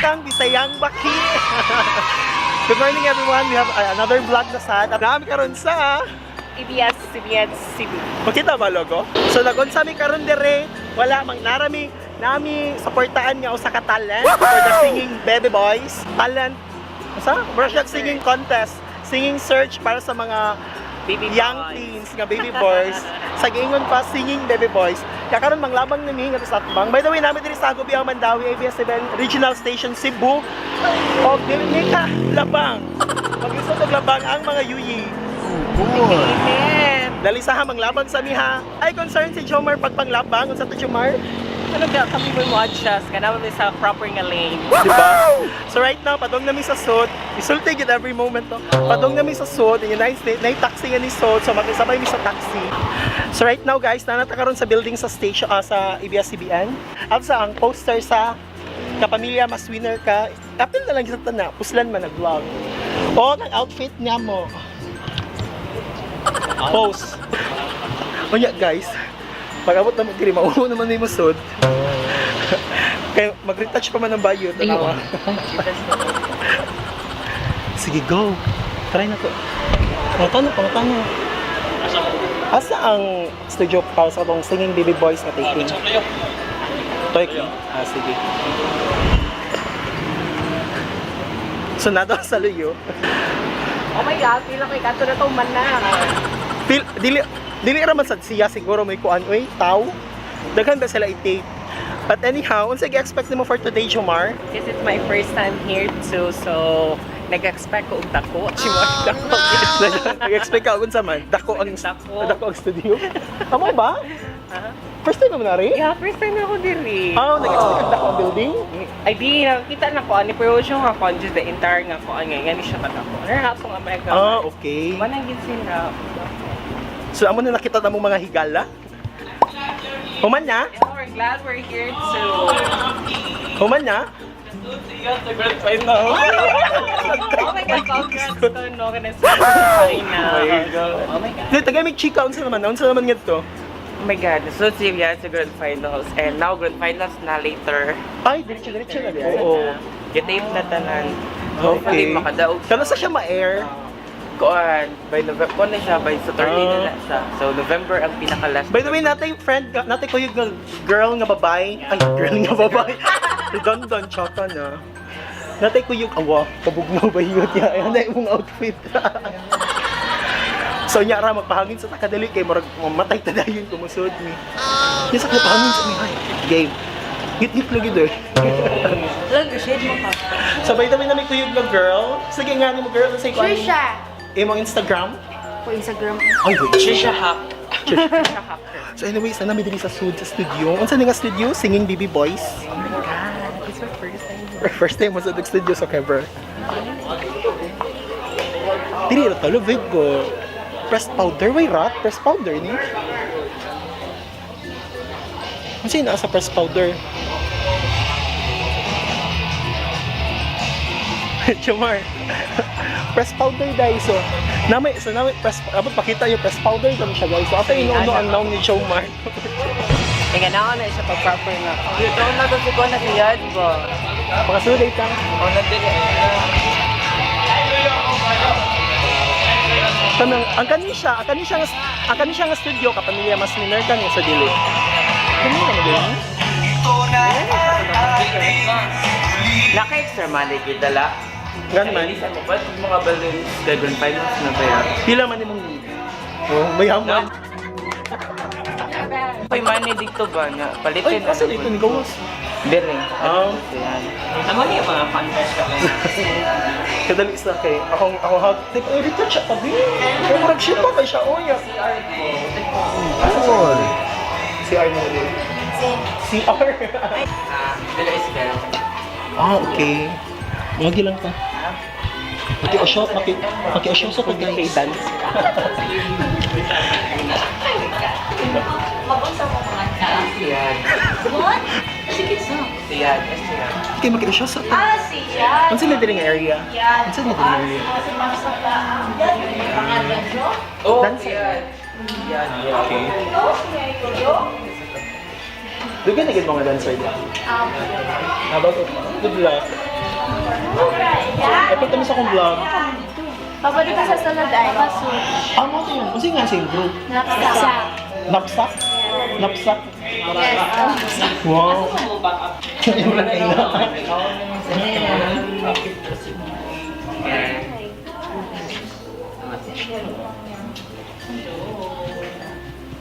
Kang Bisayang Baki. Good morning, everyone. We have another vlog na sad. At nami karon sa ABS-CBN Cebu. Makita ba logo? So nagunsa mi karon dire, wala mang narami nami suportaan nga usa ka talent for the singing baby boys. Talent usa? Mura siya singing contest, singing search para sa mga Baby young boys. Teens nga baby boys. Sa giingon pa, singing baby boys. Kaya karon manglabang nami nga sa atbang. By the way, nami diri sa Agobiang Mandawi, ABS-CBN Regional Station Cebu. Og dili ni ka labang. Mag-isod og labang ang mga yuyi. Amen. Dali sa ha, manglabang sa miha. Ay, concern si Jomar pagpanglabang. Unsa to, Jomar? Ano ka kami mo adjust ka naman sa proper nga lane. Diba? So right now, padong nami sa Sod. Isulti gid every moment to. Padong nami sa Sod, in United States, nay taxi nga ni Sod, so makisabay mi sa taxi. So right now, guys, nanata karon sa building sa station sa ABS-CBN. At sa ang poster sa Kapamilya Mas Winner Ka. Apil na lang sa tana, puslan man nag-vlog. O, ang outfit niya mo. Post. Unya guys, pag abot na mo diri, mauho naman ni mo sud. Kaya mag-retouch pa man ang bayo, tanawa. Sige, go. Try na to. Pangutano, pangutano. Asa ang studio para sa atong singing baby boys nga taping? Toy ko. Ah, sige. So, nado sa luyo. Oh my God, feel ko ikato na to man na. Feel, dili, dili ra man sad siya siguro may kuan oy, taw. Daghan ba sila i-tape? But anyhow, unsa gi-expect nimo for today, Jomar? This is my first time here too, so nag-expect ko og dako. Chimor dako. Nag-expect ka unsa man? Dako ang Dako. Dako ang studio. Amo ba? Ha? First time mo na rin? Yeah, first time na ako diri. Ah, nag-expect ka dako ang building? Ay di nakita na ko ani pero siya nga kon just the entire nga ko nga nga ni siya kadako. Ano na nga Amerika. Ah, okay. Manang gid sila. So amo na nakita na mong mga higala? Human na? Yeah, we're glad we're here too. Human na? Oh my God, congrats to no kana sa final. Oh my God. Oh my God. Di, tagay may chika, unsa naman nga to? Oh my God, so serious sa grand finals. And now grand finals na later. Ay, diretso diretso na di. Oo. Gitape na tanan. Okay. Hopefully makadaog. Kano sa siya ma-air? Kuan, by November, kuan na siya, by Saturday na Ah. na siya. So November ang pinaka-last. By the way, natay friend, natay ko yung girl nga babae. Ay, girl nga babae. Redundant, chota na. Natay ko yung, awa, kabugnaw ba yun niya? Ayan na yung outfit. So nya ra magpahangin sa takadali kay murag mamatay ta dayon kumusod ni. Nya sa pahangin sa mi. Game. Ngit-ngit lagi doy. Lang, shade mo pa. So by the way, nami kuyog nga girl. Sige nga nimo girl say ko anong Trisha. imong Instagram. Po Instagram. Ay, wait. Trisha Hack. So anyway, sana mi diri sa sud sa studio. Unsa ni nga studio? Singing Baby Boys. Oh my God, this is my first time. First time mo sa studio sa Kever. Diri ra talo vape ko. Pressed powder way rat, pressed powder ni. Unsa yung naa sa pressed powder? Chumar. Pressed powder dai so. Namay so namay press abot pakita yung pressed powder kami siya guys. So ata inuno ang naong ni Chomar. Kaya na na siya pag proper nga. Ito na to si kuan na si Yad ba? Pakasulay ka. Oh, nandun eh. Kanang ang kani siya nga studio kapamilya mas minor kan sa dili. Kani na dili. Naka-extra money gid dala. Gan man. Sa mo ba mga balloons kay grand finals na ba yan? Pila man imong need? Oh, mayaman. May money dito ba nga? Ay, Palitin asa dito ni gawas? Dire. Ah. Yan. Amo niya mga contest ka. Kadali sa kay akong akong hug tip ay retouch siya tabi. Kay murag shit pa kay siya oya. CR na din. CR. Ah, dila is Ah, okay. Magi lang ka. Maki-osyo, maki maki-osyo sa to guys. Dance. Mabunsa mo mga ka. Siyan. What? Sige sa. Siyan. Siyan. Okay, maki-osyo sa to. Ah, siya. Unsa na diri nga area? Yan. Unsa na diri nga area? Ah, si Ma'am sa Yan. Pangalan jo? Oh, Dancer. siyan. Siyan. Okay. No, siya yo. Dugan na gid mga dancer niya. Habang good luck. Ay, punta mo sa akong vlog. Pabalik ka sa sunod ay. Ah, mo ito yun. Kasi nga sa group. Napsa. Napsak? Napsak? Yes. Wow. Yung lang ina.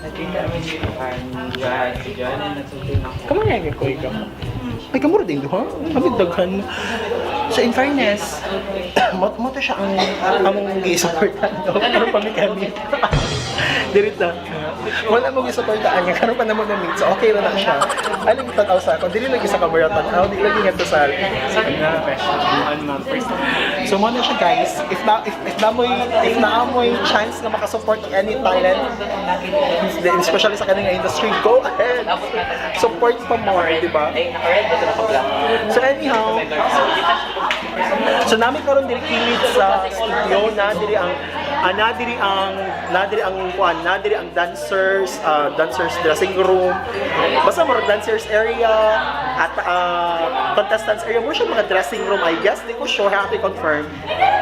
Nakita namin si Johan, si Johan na nagsulti na ako. Kamay nga ko ikaw. Ay, kamura din ha? Kami daghan. So in fairness, mo mo to siya ang among gi-supportan. No? Karon pa mi kami. Dirita. Wala mo gi-supportan niya karon pa namo na meet. So okay ra na siya. Aling tanaw sa ako. Dili lagi sa camera tanaw, dili lagi ngadto sa So mo na siya guys, if na mo'y if na mo'y chance na makasupport ng any talent, especially sa kaning industry, go ahead. Support pa more, di ba? Ay, naka-red ba ito naka-black? So anyhow, so namin karon diri kilid sa studio na diri ang na diri ang na diri ang kuan, na diri ang dancers, dancers dressing room. Basta mo dancers area at contestants area mo siya mga dressing room I guess. Di ko sure how to confirm.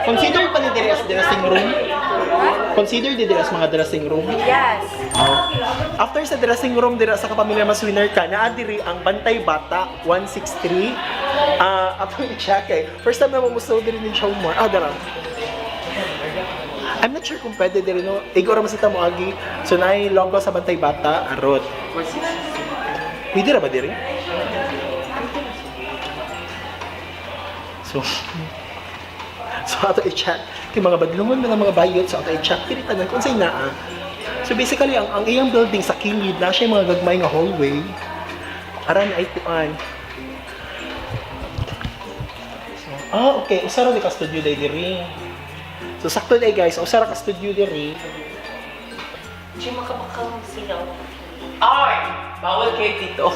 Consider pa ni diri as dressing room? Consider di diri as mga dressing room? Yes. After sa dressing room dira sa kapamilya mas winner ka, naa diri ang Bantay Bata 163. Ah, atong i-check eh. First time na mo muso diri ni Showmore. Ah, dara. I'm not sure kung pwede diri no. Igo ra man sa tamo agi. So naay logo sa Bantay Bata, arot. Pwede ra ba diri? So, so ato i-check. Kay mga badlungon man ang mga bayot, so ato i-check diri tanan kung sa'y naa. So basically, ang iyang building sa kilid, na siya yung mga gagmay nga hallway. Aran ay kuan. So, okay. Usa ra di ka studio day diri. So sakto day guys, usa ra ka studio diri. Ay! Bawal kayo dito.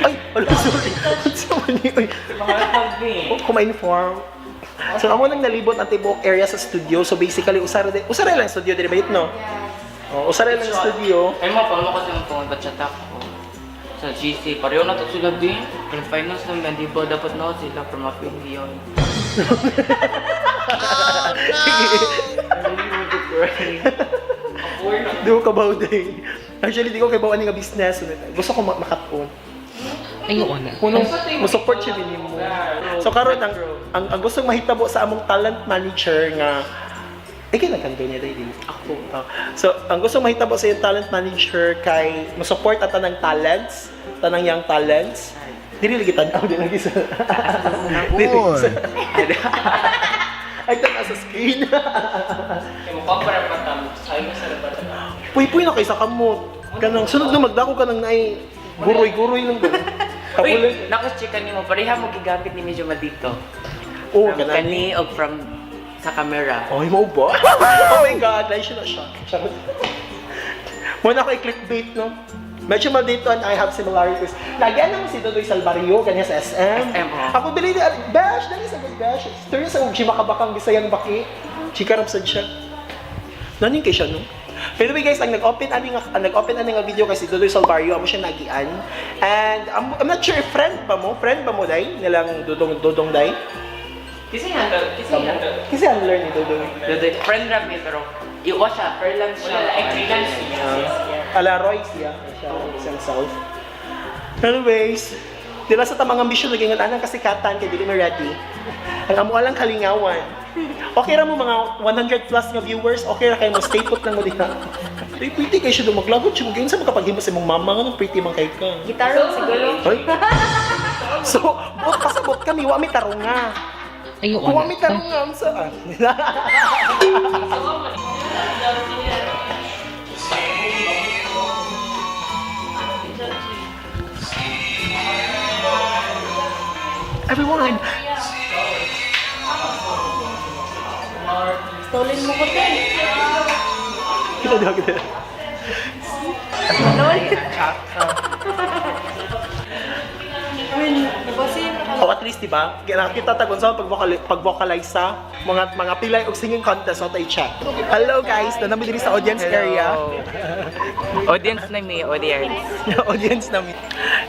Ay, wala sorry. Sorry. Oy. Kung ma-inform. So amo nang nalibot ang tibuok area sa studio. So basically usara lang studio diri bayot no. Oh, usara lang studio. Ay, mga palo kasi yung phone, chat ako. Sa GC, pareho na to sila din. Grand finals naman, di ba dapat na sila pero mapili yun. I really want to cry. Di ko kabaw day. Actually, di ko kabaw ani nga business. Gusto ko makatun. Ayun na. Kunong mo-support siya din mo. So karon ang gustong mahitabo sa among talent manager nga eh kay nagkando niya day dili. Ako. Oh. So ang gustong mahitabo sa iyong talent manager kay mo-support at tanang talents, tanang young talents. Dili lagi tan-aw di lagi sa Dili sa Ay tan sa screen. Kaya mukha para patamo. Sabi mo sa labas. Puy-puy na kay sa kamot. Kanang sunod na magdako ka nang naay guroy-guroy lang ba. Uy, Kabulan. nakus-chika ni mo, pareha mo gigamit ni medyo madito. Oh, From kanan. kani o from sa camera. Ay, mo ba? Oh my God, like siya na siya. Charot. Muna ako i-clickbait, no? Medyo maldito and I have similarities. Lagi mo si Dodoy Salvario, kanya sa SM. SM, oh. Ako bili ni Bash, dali sa good Bash. Story sa ug makabakang Bisayang baki. Chika rap sad siya. Nanin kay siya no? By the way guys, ang nag-open ani nga ang nag-open ani nga video kay si Dodoy Salvario, amo siya nagian. And I'm not sure if friend ba mo? Friend ba mo day? Nilang Dodong Dodong day? Kasi handle. Kasi handle. Kasi handler ni Dodoy. Dodoy, friend ra mi, pero iwa siya, freelance siya. Wala, ay freelance. Yes, yes. Ala Roy siya, siya siyang self. Anyways, dila sa tamang ambisyon naging anang kasikatan kay dili mo ready. Ang amo lang kalingawan. Okay ra mo mga 100 plus nga viewers, okay ra kay mo stay put lang mo diha. Ay, pretty kay siya do maglagot siya mo sa makapaghimo sa imong mama nga nung pretty man kay ka. Gitarong siguro. Ay. So, buot pasabot kami, wa mi tarunga. Ayun Kung wa mi tarunga unsa ah. Everyone, Stolen mo ko, te. kita daw kita. Lol. Win, nabasin. O at least, di ba? Nakita ta kung saan pag-vocalize sa mga pilay og singing contest, so tayo check. Hello guys, na diri sa audience area. Audience na may audience. Audience namin.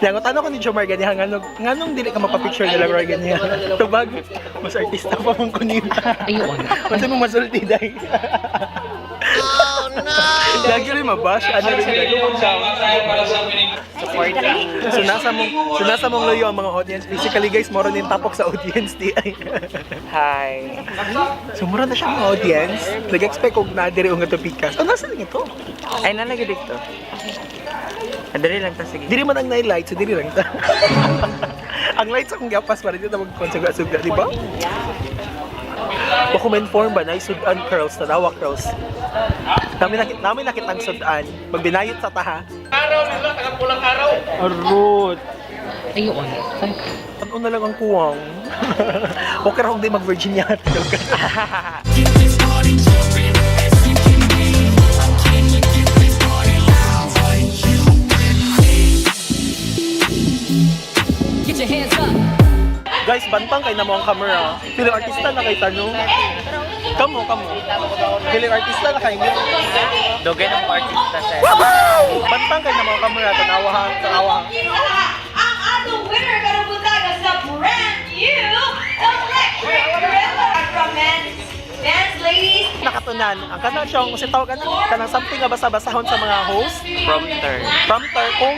Yang tanong ko ni Jomar ganiha nganong nganong dili ka mapapicture nila Roy ganiha. Tubag mas artista pa mong kunin. Ayun. Unsa mo masulti dai? Oh no. Lagi rin mabash ano rin dai. Supporting. So nasa mong loyo ang mga audience. Basically guys, moro din tapok sa audience di ay. Hi. So mura na siya mga audience. Nag-expect og na diri og nga pikas. Oh, nasa lang ito? Ay, nalagi dito. Adali lang ta, sige. Diri man ang light, so diri lang ta. Ang lights akong gapas para dito magkonsuga-suga, di ba? Bako ma-inform ba na sudan curls, tanawa curls. Nami nakitang sudan. Magbinayot sa taha. Araw nila, taga araw. Arot. Ayun. Ano na lang ang kuwang. Okay ra kung di mag-Virginia. Get your hands up. Guys, bantang kay namo ang camera. Feeling artista na kay tanong. Kamo, kamo. Feeling artista na kay. Dugay ng artista sa. Bantang kay namo ang camera. Tanawa ha, tanawa ha. Ang atong winner karong buntaga sa brand new electric gorilla from men's, men's ladies. Nakatunan. Ang kanang siyang, kasi tawag kanang, kanang something nga basa-basahon sa mga host. Prompter. Prompter kung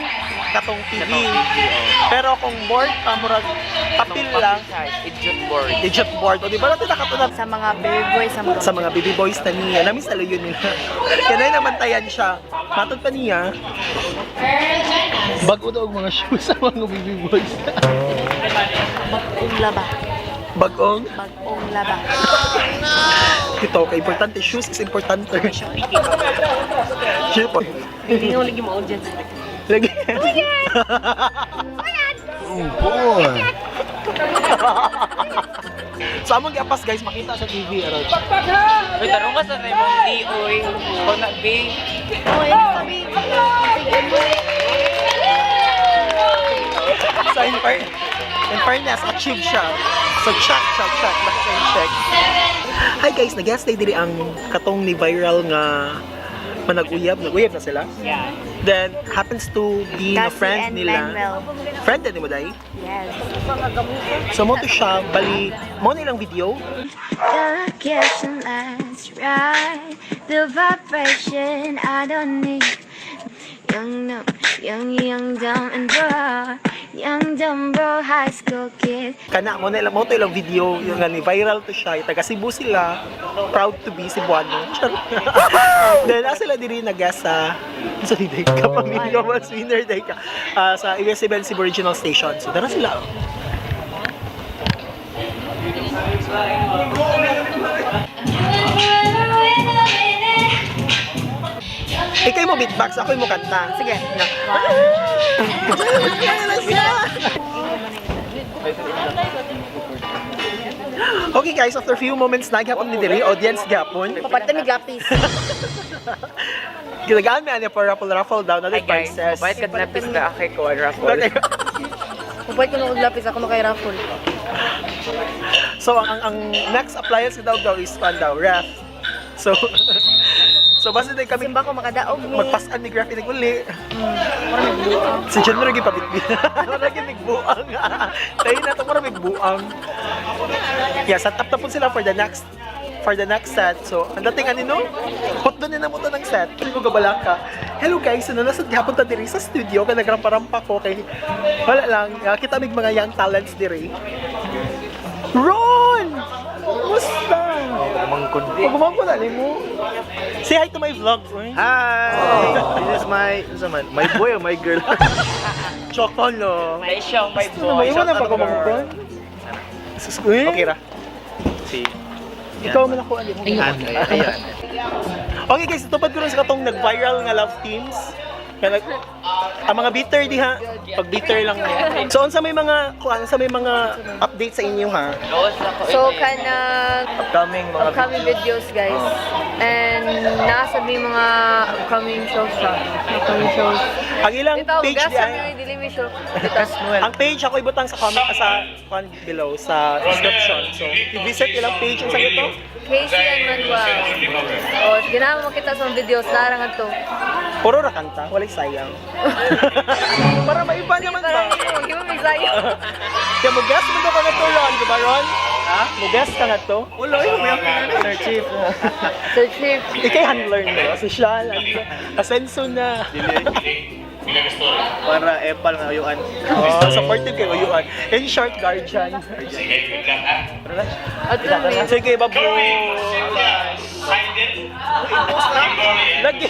katong TV. Katong TV, oh. Pero kung board, murag papel lang, Idiot board. digit board. O di ba natin nakatunan Sa mga baby boys, sa mga sa mga baby boys na niya. Namiss alo yun nila. Kanay namantayan siya. Matod pa niya. Bago daw ang mga shoes sa mga baby boys. Bagong laba. Bagong. Bagong laba. Ito, kay importante. Shoes is importante. Shoes po. Hindi nga lagi mo audience. Lagi. Oh boy. Sa among giapas guys, makita sa TV aron. Uy, tarong ka sa Raymond D, uy. Kung na, B. Oh, sabi. So in fairness, achieve siya. So check, check, check. Check, check. Hi guys, nag-guest day diri ang katong ni viral nga manag-uyab. Nag-uyab na sila. Yeah. Then, happens to be na Cassie friend and nila. Manuel. Friend din mo, Day? Yes. So, mo to siya, bali, mo nilang video. The kitchen lights right, the vibration I don't need. Young, dumb, young, young, dumb and bro, young, dumb, bro, high school kid. Kana, mo nila, mo to ilang video, yung nga ni viral to siya. Taga Cebu sila, proud to be Cebuano. Charot. Then, asa sila diri nag sa, sa di ka, pamilya mas winner day ka, ah, sa ABS-CBN Cebu Regional Station. So, dara sila. Ikay mo beatbox, ako mo kanta. Sige. Okay guys, after few moments na gapon ni diri, audience gapon. Paparta mi lapis. Ginagaan mi ani for raffle raffle down na Hi guys, prices. mabait ka napis na akay ko ang raffle. Okay. Papalit ko na og lapis ako no kay raffle. So ang next appliance daw daw is pan daw, ref. So So basta day kami Simba ko makadaog mi. magpasan ni Graph inig uli. Si John Murray pabitbit. Mura gyud migbuang. Tayo na to mura migbuang. Yeah, set up na po sila for the next set. So, ang dating ani no? Hot doon na mo to ng set. Hindi ko gabala ka. Hello guys, so nasa gihapon ta diri sa studio kay nagrampa-rampa ko kay wala lang, kita mig mga young talents diri. Ron! Musta? Mangkon. Pagumangko na nimo. Say hi to my vlog. Uy. Hi. This is my unsa man? My boy or my girl? Chocolo. May siya, may Ano ba? boy. Iwan na pagumangkon? Sus ko eh. Okay ra. Si. Ikaw man ako, ano mo. Ayan. Ayan. Okay guys, tupad ko rin sa katong nag-viral nga love teams. Kaya ang mga bitter diha, pag bitter lang niya. So unsa may mga kuan, sa may mga update sa inyo ha? Gawas na ko. So, eh. kanang Upcoming mga upcoming videos, guys. And nasa may mga upcoming shows siya. Upcoming shows. Ang ilang Ito, page gas di sa ay may dili may show. ang page ako ibutang sa comment sa kuan below sa description. So, i-visit ilang page unsa ito? Casey and Manuel. Oh, ganahan mo makita sa mga videos, larang ato. Puro ra kanta, walay sayang. Para maiba naman ba? Parang hindi mo may sayo. Kaya mo guess mo daw ka nga to, Ron, di ba Ron? Ha? Mo guess ka nga to? Ulo, yun, may Sir Chief. Sir Chief. Ikay handler no, social, handler. Asenso na. Para epal nga uyuan. Oh, supportive kay Uyuan. In short, guardian. Ato may. Sige, babo. Lagi,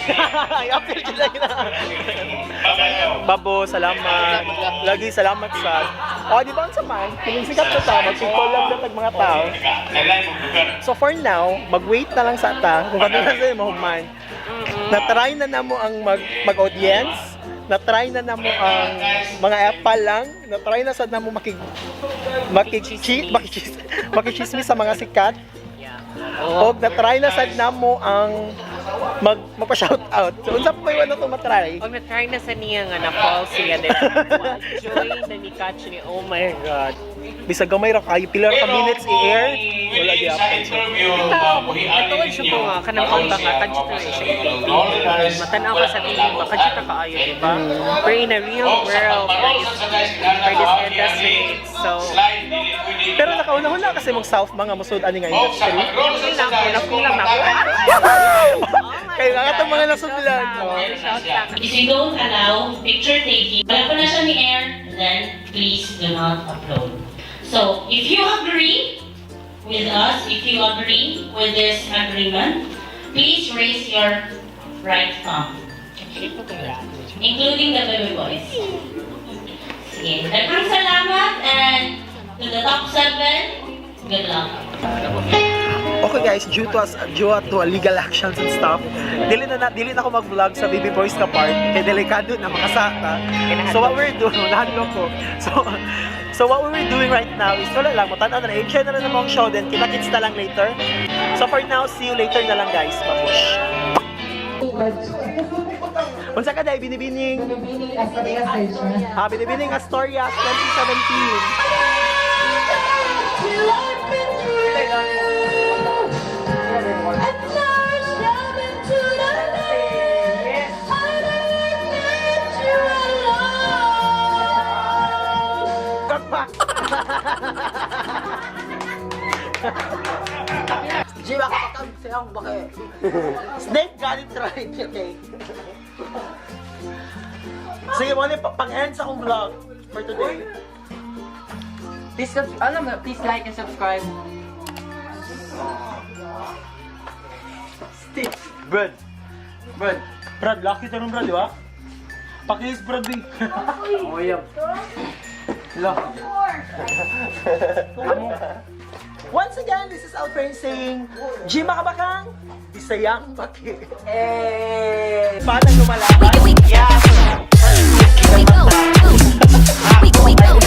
i-appeal kita na. Babo, salamat. Lagi salamat sa. Oh, di ba ang sama? Kining sikat na ta, magpipol lang na tag mga tao. So for now, mag-wait na lang sa ta kung ano na sa'yo mahuman. Na-try na namo ang mag-audience, na-try na namo ang mga epal lang, na-try na sad namo makig makichismis sa mga sikat. Og na-try na sad namo ang magpa-shout out. So unsa pa may wala to matry? Og na-try na sa niya nga na-fall siya din. Joy na ni catch ni, oh my God. Bisag gamay ra kayo pila ra ka minutes i-air, wala gyapon. Natuod siya ko nga, kanang pangba nga, kadyo na siya i-TV. Matanaw ka sa TV ba, kadyo na kaayo, di ba? Pero in a real world, for this industry, so, Pero nakauna-una kasi mong South mga musud ani nga industry. feel na ako, na-feel lang na ako. Kaya nga itong mga nasudlan. Shout lang. If you don't allow picture taking, wala pa na siya ni air, then please do not upload. So, if you agree with us, if you agree with this agreement, please raise your right thumb. Including the baby boys. Sige. Daghang salamat and to the top seven, good luck. Okay guys, due to legal actions and stuff, dili na ako mag-vlog sa Baby Boys ka part kay delikado na makasaka. So what we're doing, nahadlok ko. So what we're doing right now is wala lang, matan-aw na lang, enjoy na lang ang show, then kita-kits na lang later. So for now, see you later na lang guys. Babush. Unsa ka dai binibining? Binibining Astoria Station. Ah, Binibining Astoria 2017. Snake got it right, okay. Sige, mo pang-end sa akong vlog for today. Please, ano, please like and subscribe. Brad. Brad. Brad, lucky to Brad, di ba? Pakis, Brad, eh. Oh, yeah. Once again, this is Alfred saying, G Makabakang, Bisayang Baki. Eh! Paano lumalaban? We go, we go, we go.